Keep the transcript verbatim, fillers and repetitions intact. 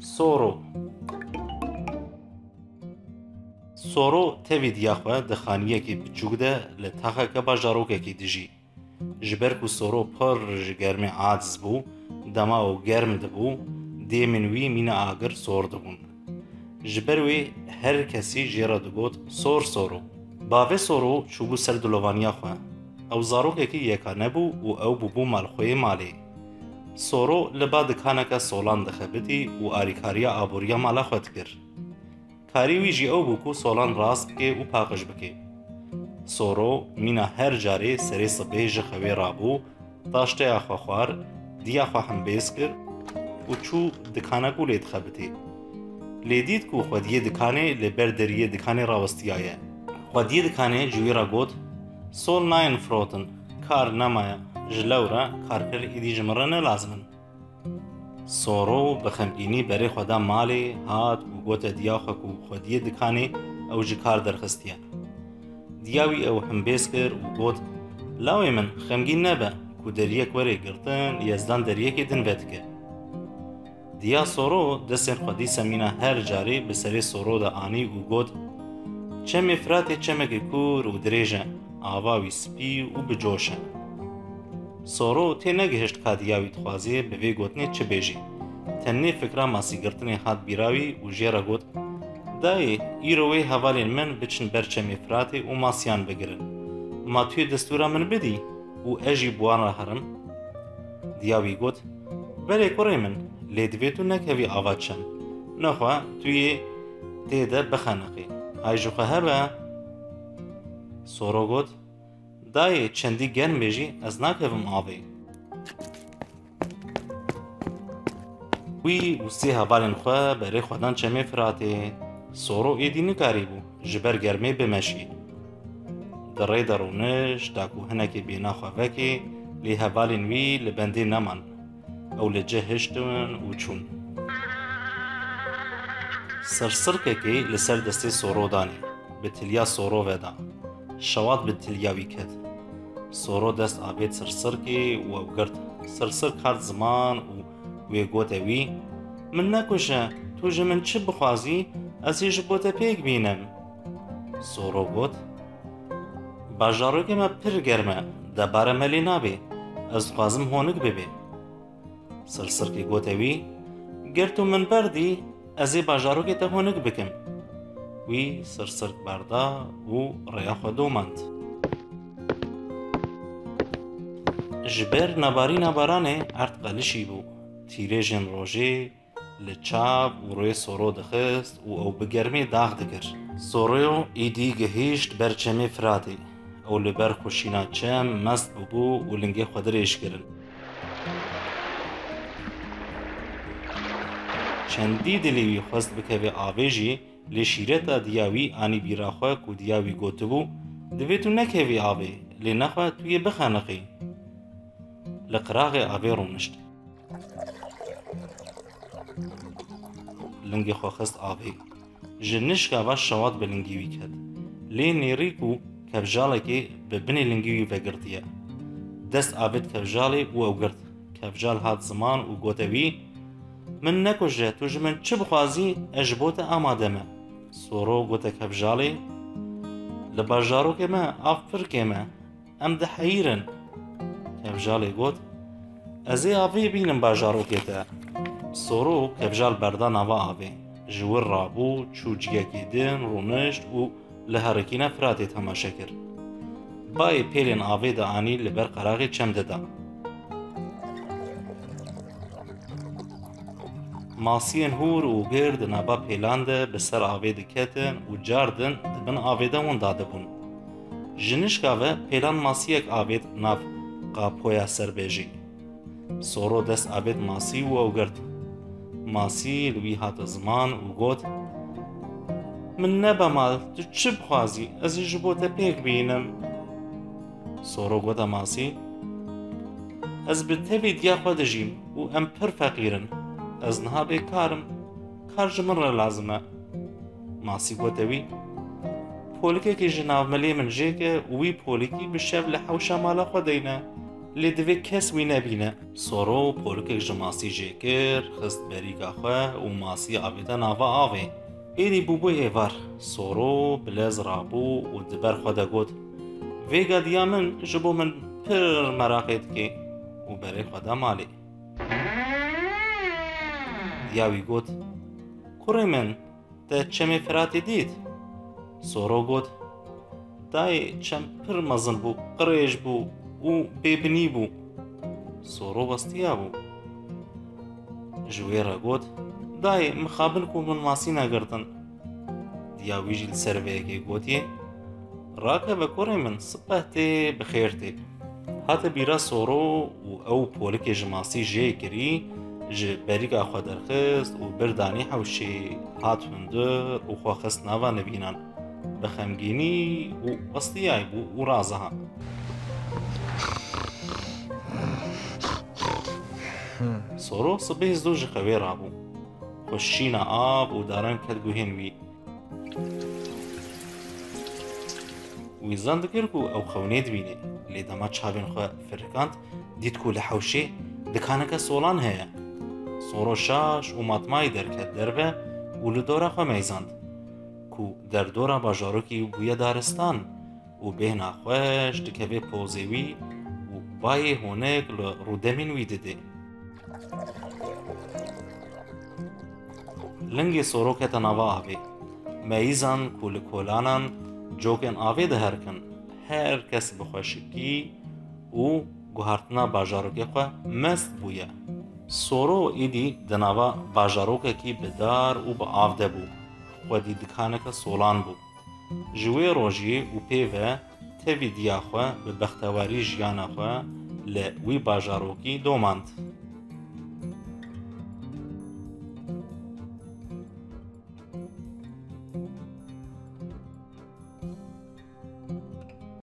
Soro. Soro tevî diya xwe di xaniyekî biçûk de li taxeke bajarokekî dijî. Ji ber ku Soro pir ji germê aciz bû, dema ew germ dibû, dêmên wî mîna agir sor dibûn. Ji ber wê her kesî jê re digot, "Sor Soro." Bavê Soro çûbû ser dilovaniya xwe. Ew zarokekî yekane bû û ew bûbû malxweyê malê. Soro li ba dikaneke solan dixebitî û arîkariya aboriya mala xwe dikir. Karê wî jî ew bû ku solan rast bike û paqij bike. Soro mîna her carê serê sibê ji xewê rabû, taşteya xwe xwar, diya xwe hembêz kir û çû dikanek û lê dixebitî. Lê dît ku xwediyê dikanê li ber deriyê dikanê rawistiyaye. Xwediyê dikanê ji wî re got, "Sol nayên firotin, kar nemaye, ji lewre karker êdî ji min re ne lazim in." Soro bi xemgînî berê xwe da malê, hat û gote diya xwe ku xwediyê dikanê ew ji kar derxistiye. Diya wî ew hembêz kir û got, "Lawê min, xemgîn nebe ku deriyek were girtin, Yezdan deriyekê din vedike." Diya Soro destên xwe dîsa mîna her carê bi serê Soro de anî û got, "Çemê Firatê çemekê kûr û dirêj e, ava wî spî û bi coş e." Soro tê negihişt ka diya wî dixwazê bi vê gotinê çi bêjî. Tenê fikra masîgirtinê hat bîra wî û jê re got, "Dayê, îro wê hevalên min biçin ber çemê Firatê û masiyan bigirin. Ma tu yê destûra min bidî û ez jî bi wan re herim?" Diya wî got, "Belê kurê min, lê divê tu nekevî ava çem. Nexwe tu yê tê de bixeniqî. Hay ji xwe hebe." Soro got, "Dayê, çendî germ bê jî ez nakevim avê." Wî û sê hevalên xwe berê xwe dan çemê Firatê. Soro êdî nikarîbû ji ber germê bimeşî. Di rê de rûnişt, da ku hinekî bêhna xwe vekê, lê hevalên wî li bendê neman. Ew li cih hiştin û çûn. Sirsirkekê li ser destê Soro danî, bi tiliya Soro ve da. Şewat bi tiliya wî ket. Soro dest avêt sirsirkê û ew girt. Sirsirk hat ziman û wê gote wî, "Min nekuje, tu ji min çi bixwazî, ez ê ji bo te pêk bînim." Soro got, "Bajarokê me pir germ e, debare me lê nabê. Ez dixwazim honik bibê." Sirsirkê gote wî, "Ger tu min berdî, ez ê bajarokê te honik bikim." Wî sirsirk berda û rêya xwe domand. Ji ber nabarîna baranê erd qelişî bû. Tîrêjên rojê li çav û rûyê Soro dixist û ew bi germê dax dikir. Soro êdî gihîşt ber çemê Firatê. Ew li ber xweşîna çem mest bûbû û lingê xwe dirêj kirin. Çendî dilê wî xwest bikeve avê jî, lê şîreta diya wî anî bîra xwe ku diya wî gotibû, "Divê tu nekevî avê, lê nexwe tu yê bixeniqî." Li qiraxê avê rûnişt. Lingê xwe xist avê. Ji nişka ve şewat bi lingî wî ket. Lê nêrî ku kevjalekê bi binê lingî wî vegirtiye. Dest avêt kevjalê û ew girt. Kevjal hat ziman û gote wî, "Min nekuje, tu ji min çi bixwazî, ez ji bo te amade me." Soro gote kevjalê, "Li bajarokê me av pir kêm e. Em diheyîrin." Kevjalê got, "Ez ê avê bînim bajarokê te." Soro kevjal berda nava avê. Ji wir rabû, çû ciyekê din, rûnişt û li herikîna Firatê temaşe kir. Bayê pêlên avê de anî li ber qeraxê çem de da. Masiyên hûr û gir di nava pêlan de bi ser avê diketin û cardin di bin avê de winda dibûn. Ji nişka ve pêlan masiyek avêt nav qapoya serbêjî. Soro dest avêt masî û ew girt. Masî li wî hate ziman û got, "Min nebe mal, tu çi bixwazî, ez ê ji bo te pêk bînim." Soro gote masî, "Ez bi tevî diya xwe dijîm û em pir feqîr in. Ez niha bêkar im. Kar ji min re lazim e." Masî gote wî, "Polikekî ji nav milê min jêke û wî polikî bi şev li hewşa mala xwe deyne. Lê divê kes wî nebîne. Soro polikek ji masî jê kir, xist berîka xwe û masî avête nava avê. Êdî bûbû êvar. Soro bi lez rabû û di ber xwe de got, "Vêga diya min ji bo min pir meraqê dike." Û berê xwe da malê. Diya wî got, "Kurê min, te çemê Firatê dît?" Soro got, "Dayê, çem pir mezin bû, qirêj bû û bêbinî bû." Soro westiya bû. Ji wê re got, "Dayê, mixabin ku min masî negirtin." Diya wî jî li ser vê yekê gotiye, "Rakeve kurê min, sibeh tê, bi xêr tê." Hate bîra Soro û ew polikê ji masî jê kirî, ji berîka xwe derxist û bir danî hewşê, hat hundir û xwe xist nava nivînan. Bi xemgînî û westiyayî bû û raziha. Soro sibê zû ji xewê rabû. Xwe şîna av û daran ket guhên wî. Wî zan dikir ku ew xewnê dibîne, lê dema çavên xwe firikand, dît ku li hewşê dikaneke solan heye. Soro şaş û matmayî derket derve û li dora xwe meyzand, ku derdora bajarokî bûye daristan û bêhna xweş dikeve pozê wî û bayê honek li rûdemên wî didê. Lingê Soro kete nava avê. Meyizan ku li kolanan cokên avê diherkin, her kes bi xweşikî û guhartina bajarokê xwe mest bûye. Soro êdî di nava bajarokekî bi dar û bi av de bû. Xwedî dikaneke solan bû. Ji wê rojê û pê ve tevî diya xwe bi bextewarî jiyana xwe li wî bajarokî domand.